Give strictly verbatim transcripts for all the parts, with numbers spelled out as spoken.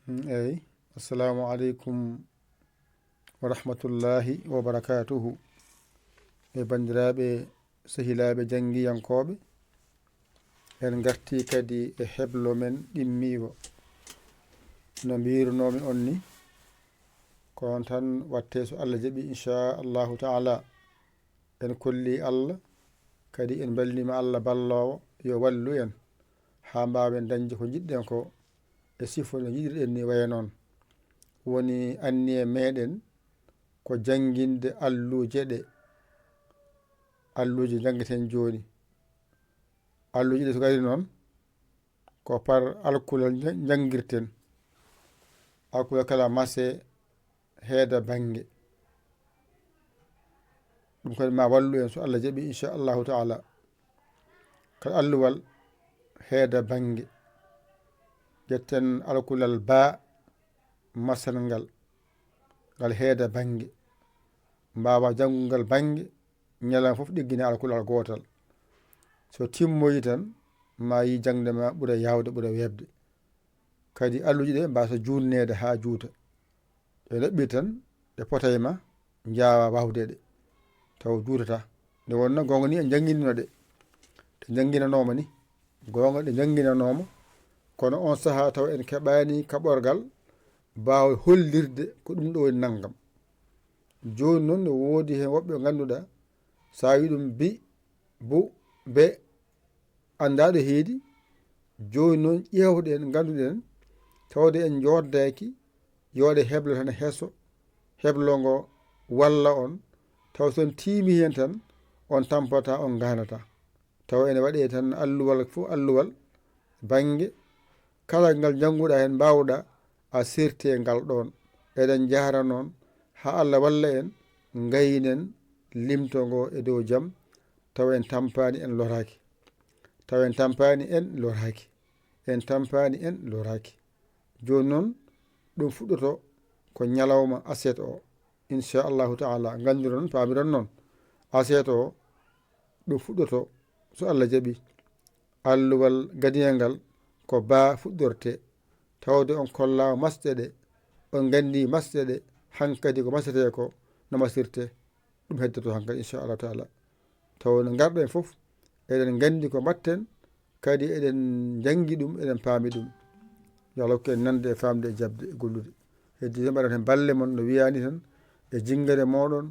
Mm, eyi. Assalamu aleykum wa rahmatullahi wa barakatuhu. E banndiraaɓe, sehilaaɓe janngiyankooɓe, en ngartii kadi e heblo men ɗimmiiwo. No mbiirunoomi on ni, ko on tan watte so Allah jaɓi, inchallahu taala. En kolli Allah, kadi en mballima Allah balloowo, yo wallu en, haa mbaawen dañde ko njiɗɗen ko, e sifo no njiɗirɗen ni waya noon. Woni anniye meɗen ko jannginde alluuje ɗe. Alluuje njanngeten jooni. Alluuje ɗe so ngari noon, ko par alkulal nja-, njanngirten. Alkulal kala mase heeda bannge. Ɗum kadi ma wallu en so Allah jaɓi, inchallahu taala. Kala alluwal heeda bannge. Ƴetten alkulal baa masal ngal, ngal heeda bannge. Mbaawa janngungal bannge, ñalawma fof ɗiggina alkulal gootal. So timmoyi tan, ma yi jaŋde ma ɓura yaawde, ɓura weeɓde. Kadi alluuje ɗe mbasa juutneede haa juuta. Ɗe ɗaɓɓi tan, ɗe pota e ma, njaawa waawde ɗe. Taw juutata. Nde wonno goonga ni en njannginino ɗe. Ɗe njannginanooma ni. Goonga ɗe njannginanooma. Kono on sahaa taw en keɓaani kaɓorgal baawde hollirde ko ɗum ɗo woni nanngam. Jooni noon ne woodi heen woɓɓe ngannduɗaa, so a wi ɗum bi, bu, be, anndaa ɗo heedi. Jooni noon ƴeewɗen, ngannduɗen, tawde en njooddaaki, yo ɗe heblo tan heso, heblo ngo walla on, taw so on tiimi heen tan, on tampata, on ngaanata. Taw ene waɗee tan alluwal fof alluwal, bannge kala ngal njannguɗaa heen mbaawɗaa, a serti e ngal ɗoon. Eɗen njahra noon haa Allah walla en, ngaynen limto ngo e dow jam, taw en tampaani, en loraaki. Taw en tampaani, en loraaki. En tampaani, en loraaki. Jooni noon, ɗum fuɗɗoto ko ñalawma aset o. Inchallahu taala, nganndiron, paamiron noon. Aset o, ɗum fuɗɗoto, so Allah jaɓi. Alluwal gadiyel ngal ko baa fuɗɗorte. Tawde on kollaama masɗe ɗe, on nganndi masɗe ɗe, hankadi ko masete ko, no masirte, ɗum heddoto hankadi, inchallahu taala. Taw no ngarɗen fof, eɗen nganndi ko mbaɗten, kadi eɗen njanngi ɗum, eɗen paami ɗum. Yo Allah hokku en nande e faamde e jaɓde e gollude. Heddi tan mbaɗen heen balle mon no wiyaani tan, e jinngere mooɗon,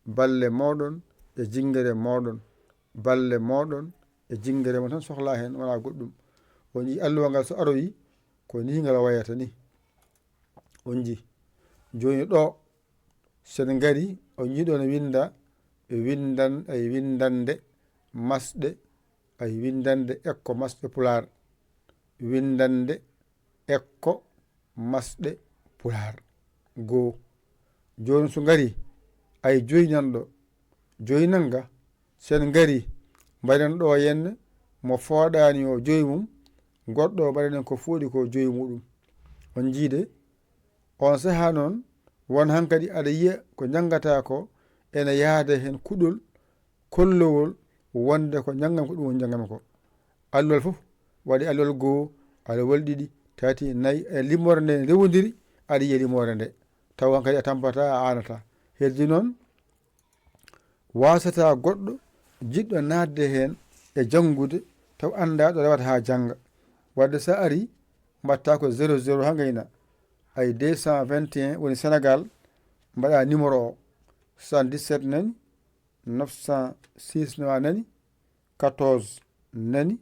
balle mooɗon, e jinngere mooɗon, balle mooɗon, e jinngere mon tan sohlaa heen, wonaa goɗɗum. On njii alluwa ngal so aroyi, ko nii ngal wayata ni. On njii. Jooni ɗo, so en ngari, on njii ɗo no winnda, ɓe winndan, ay winndande masɗe, ay winndande ekko masɗe pulaar. Winndande ekko masɗe pulaar. Goo. Jooni so ngari, ay joynan ɗo. Joynan nga, so en ngari, mbaɗen ɗo yenne, mo fooɗaani o joyi mum, goɗɗo o mbaɗanen ko fooɗi ko joyi muɗum. On njiide, on sahaa noon, won hankadi aɗa yiya ko njanngataa ko ene yahda heen kuɗol, kollowol, wonde ko njanngan ko ɗum woni njanngan ko. Alluwal fof waɗi alluwal goo, alluwal ɗiɗi, tati, nayi, e limoore nde rewondiri, aɗa yiya limoore nde. Taw hankadi a tampataa, a aanataa. Heddi noon, waasataa goɗɗo jiɗɗo naatde heen e janngude, taw anndaa ɗo rewata haa jannga. Wadde so a arii, mbaɗtaa ko zéro zéro haa ngayna. Ay deux cent vingt et un woni Sénégal, mbaɗaa numéro o, soixante-dix-sept nani, neuf cent six no a nani, quatorze nani,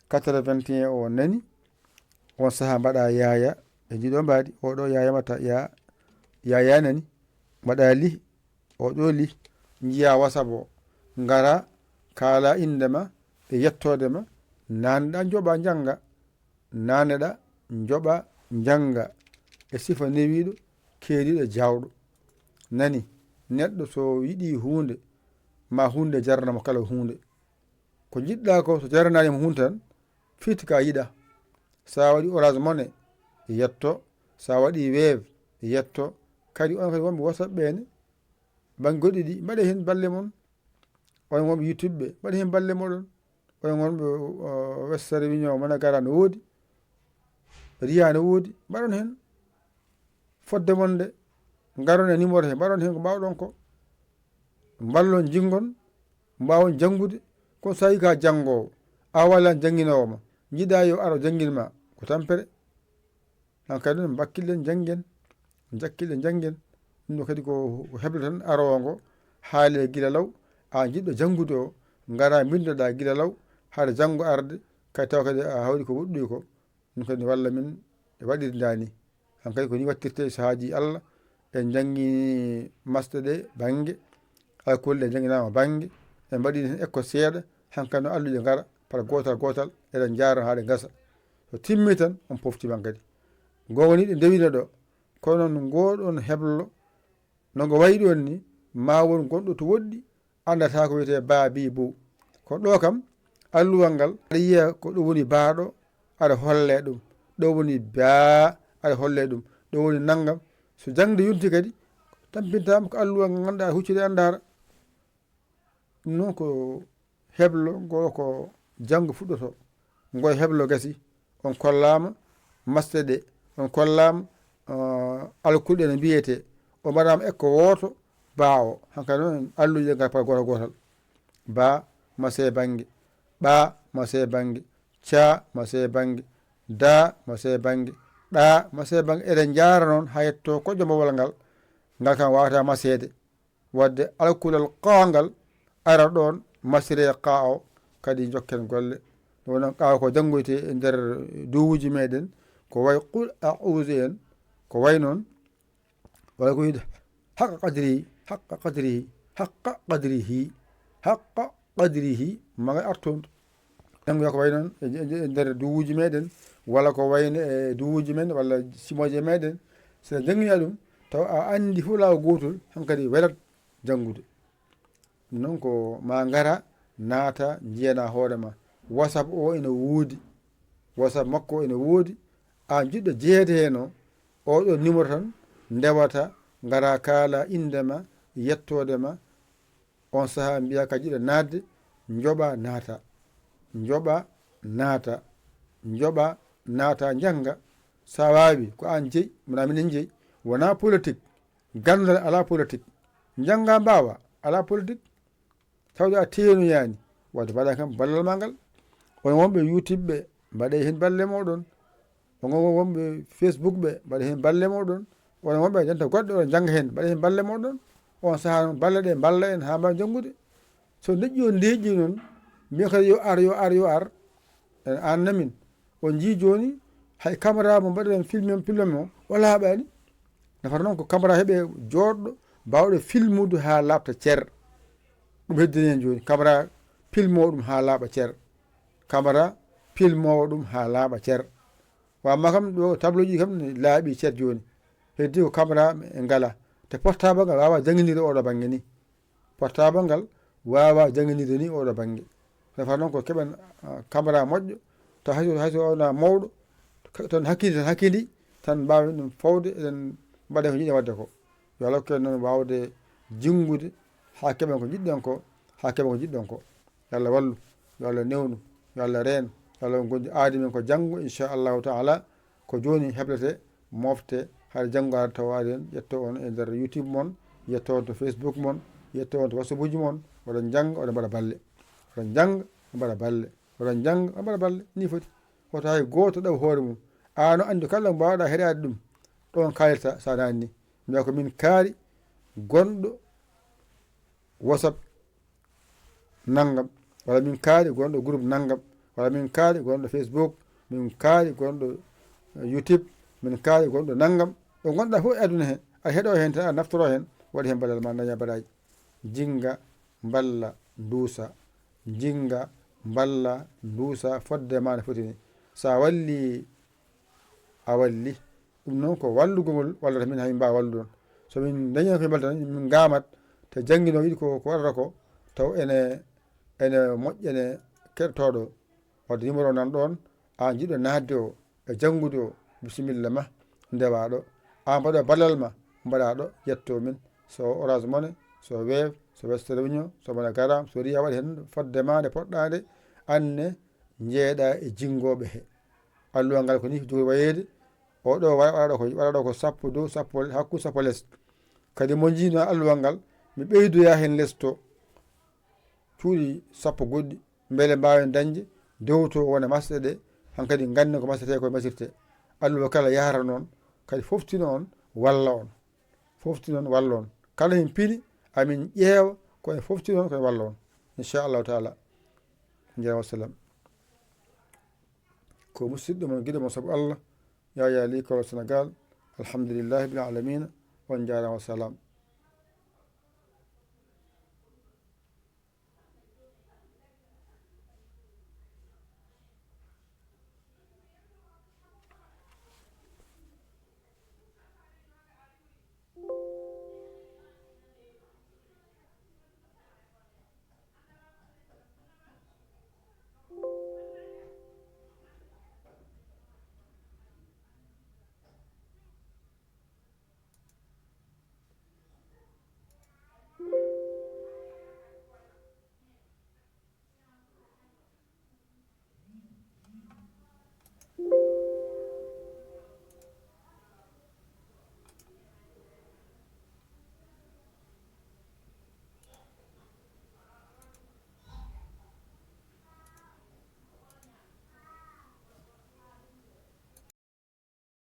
quatre-vingt et un o nani, on sahaa mbaɗaa yaaya, e ndiɗo mbaadi, oɗo yaaya mata ya, yaaya nani, mbaɗaa li, oɗo li, njiyaa WhatsApp o, ngara, kaala innde ma, e yettoode ma, naanɗa njoɓa njannga, naanɗa njoɓa njannga, e sifa newiiɗo, keeriiɗo, jaawɗo. Nani, neɗɗo so yiɗi huunde, ma huunde jarana mo kala huunde. Ko njiɗɗaa ko, so jaranaani mo huunde tan, firti ka yiɗa. So a waɗi Orange Money, yetto. So a waɗi Wave, yetto. Kadi on kadi wonɓe WhatsApp ɓe ne, bannge goɗɗi ɗi, mbaɗe heen balle mon. On wonɓe YouTube ɓe, mbaɗe heen balle moɗon. On wonɓe, o, Western Union, mona gara no woodi. Riya ne woodi, mbaɗon heen. Fodde mon nde, ngaron e numéro he, mbaɗon heen ko mbaawɗon ko. Mballon, jinngon, mbaawon janngude. Kono so tawii ko a janngoowo, a walan jannginoowo ma, njiɗaa yo aro janngin ma, ko tampere. Hankadi noon, mbakkillen, njanngen, njakkillen, njanngen. Ɗum ɗo kadi ko, ko heble tan aroowo ngo, haalee gila law. A jiɗɗo janngude o, ngara mbinndoɗaa gila law, hade janngo arde, kadi taw kadi a hawri ko woɗɗoyi ko. Ɗum kadi walla min e waɗirde ndaa ni. Hankadi ko ni waɗtirte e sahaaji Allah. En njanngi masɗe ɗe bannge, alkule ɗe njannginaama bannge, en mbaɗi heen ekko seeɗa, hankadi no alluɗe ngara, par gootal gootal, eɗen njaaroo haa ɗe ngasa. So timmi tan, on pofti hankadi. Goonga ni ɗe ndewino ɗo, kono noon ngoo ɗoon heblo, no ngo wayi ɗoon ni, ma won gonɗo to woɗɗi, anndata ko wiyetee baa, bii, boo. Kono ɗo kam, alluwal ngal, aɗa yiya ko ɗo woni baa ɗo, aɗa holle ɗum. Ɗo woni baa, aɗa holle ɗum. Ɗo woni nanngam. So jaŋde yonti kadi, tampintaama ko alluwal ngal ngannduɗaa huccere anndaara. Ɗum noon ko heblo ngo ko janngo fuɗɗoto. Ngo heblo gasi, on kollaama masɗe ɗe, on kollaama, uh, alkule ɗe no mbiyetee. O mbaɗaama ekko wooto, baa o. Hankadi noon alluɗe ngal par gootal gootal. Baa, masee bannge. Ɓaa, masee bannge. Caa, masee bannge. Daa, masee bannge. Ɗaa, masee bannge. Eɗen njaara noon haa yettoo koƴƴo mbaawal ngal. Ngal kam waawataa maseede. Waɗde alkulal qaa ngal ara ɗoon, masiree qaa o, kadi njokken golle. Ɗum noon, qaa ko janngoytee e nder duwuuji meeɗen, ko wayi qul a'uuzu en, ko wayi noon, walla ko wiide haqqa qadrihi, haqqa qadrihi, haqqa qadrihi, haqqa qadrihi, ma ngal artoon. Janngoya ko wayi noon e, e, e nder duwuuji meeɗen, walla ko wayi no e duwuuji men, walla simooje meeɗen. So a janngina ɗum, taw a anndi fof laawol gootol, hankadi welat janngude. Ɗum noon ko ma ngara, naata, njiyana hoore ma. WhatsApp o ene woodi. WhatsApp makko o ene woodi. Aan jiɗɗo jeyeede heen o, oɗo numéro tan ndewata, ngara kaala innde ma, yettoode ma. On sahaa mbiya ka jiɗɗo naatde, njoɓa naata. Njoɓa naata. Njoɓa naata, njannga. So a waawi, ko aan jeyi, wonaa minen jeyi. Wonaa politique. Ganndal alaa politique. Njannga mbaawa alaa politique. Tawde a teenoyaani, wadde mbaɗa kam ballal ma ngal. Onon wonɓe YouTube ɓe, mbaɗee heen balle mooɗon. Onon wonɓe Facebook ɓe, mbaɗee heen balle mooɗon. Onon wonɓe e dente goɗɗe, oɗon njannga heen, mbaɗee heen balle mooɗon. On sahaa noon, balle ɗe mballa en haa mbaawen janngude. So neɗɗo o ndeeƴi noon, mbiya kadi yo ar, yo ar, yo ar, en aanna min. On njii jooni, hay caméra mo mbaɗiren filme, filme o, o laaɓaani. Nafata noon ko caméra heɓe jooɗɗo, baawɗo filmude haa laaɓta cer. Ɗum heddini en jooni. Caméra filmoo ɗum haa laaɓa cer. Caméra filmoowo ɗum haa laaɓa cer. Wa amma kam ɗo tableau ji kam ne laaɓi cer jooni. Heddi ko caméra en ngala. Te portable ngal waawa jannginirde oɗo bannge ni. Portable ngal waawa jannginirde ni oɗo bannge. Nafata noon ko keɓen, ah, caméra moƴƴo, taw hay so, hay so wona mawɗo, tan hakkidi, tan hakkidi, tan mbaawen ɗum fawde, eɗen mbaɗa ko njiɗen waɗde ko. Yo Allah hokku en noon waawde jinngude haa keɓen ko njiɗɗen ko, haa keɓen ko njiɗɗen ko. Yo Allah wallu, yo Allah newnu, yo Allah reen, yo Allah won gonɗi aadi men ko janngo, inchallahu taala, ko jooni heblete, mofte, hade janngo ara tawa aadi en, ƴetto on e nder YouTube mon, ƴetto on to Facebook mon, ƴetto on to WhatsApp uji mon, oɗon njannga, oɗon mbaɗa balle. Oɗon njannga, oɗon mbaɗa balle. Oɗon njannga, oɗon mbaɗa balle. Ni foti. Hoto hay gooto ɗaw hoore mum. Aan o anndi kala mbaawɗa heɗaade ɗum. Ɗon kaalirta sa naanni. Mbiya ko min kaari gonɗo WhatsApp nanngam, walla min kaari gonɗo groupe nanngam, walla min kaari gonɗo Facebook, min kaari gonɗo, eh, YouTube, min kaari gonɗo nanngam. Ɗo ngonɗa fof e aduna he, aɗa heɗo heen tan, aɗa naftoro heen, waɗi heen ballal ma, daña baraaji. Jinnga, mballa, nduusa. Jinnga, mballa, nduusa, fodde ma no foti ni. Sa walli, a walli. Ɗum noon ko wallugol ngol wallata min, haa min mbaawa wallude on. So min ndañii ko min mbalta tan, min ngaamat, te jannginoowo yiɗi ko, ko waɗata ko, taw ene, ene moƴƴi, ene keɗotooɗo. Wadde numéro nan ɗoon, aan jiɗɗo naatde o, e janngude o, bisimilla ma, ndewaa ɗo. Aan mbaɗo ballal ma, mbaɗaa ɗo, ƴettoo min. So Orange Money, so Wave, so Western Union, so MoneyGram, so Ria waɗi heen fodde ma nde poɗɗaa nde, aan ne njeeɗaa e jinngooɓe he. Alluwal ngal ko ni jogori wayeede. O ɗo wa- waɗa ɗo ko, waɗa ɗo ko sappo dow, sappo hakku, sappo les. Kadi mo jiino alluwal ngal, mi ɓeydoya heen les to. Cuuɗi sappo goɗɗi, mbele mbaawen dañde dow to wona masɗe ɗe, hankadi ngannden ko masrete, ko masirte. Alluwa kala yahra noon, kadi foftino on, walla on. Foftino on, walla on. Kala heen pini, amin ƴeewa ko en foftino on, ko en walla on. Inchallahu taala. Jaaram, wassalam. Ko musidɗo mon, giɗo mon sabu Allah, Yaya Ly Kolo Sénégal. Alhamdulillahi bil alamina. On njaaraama, wassalam.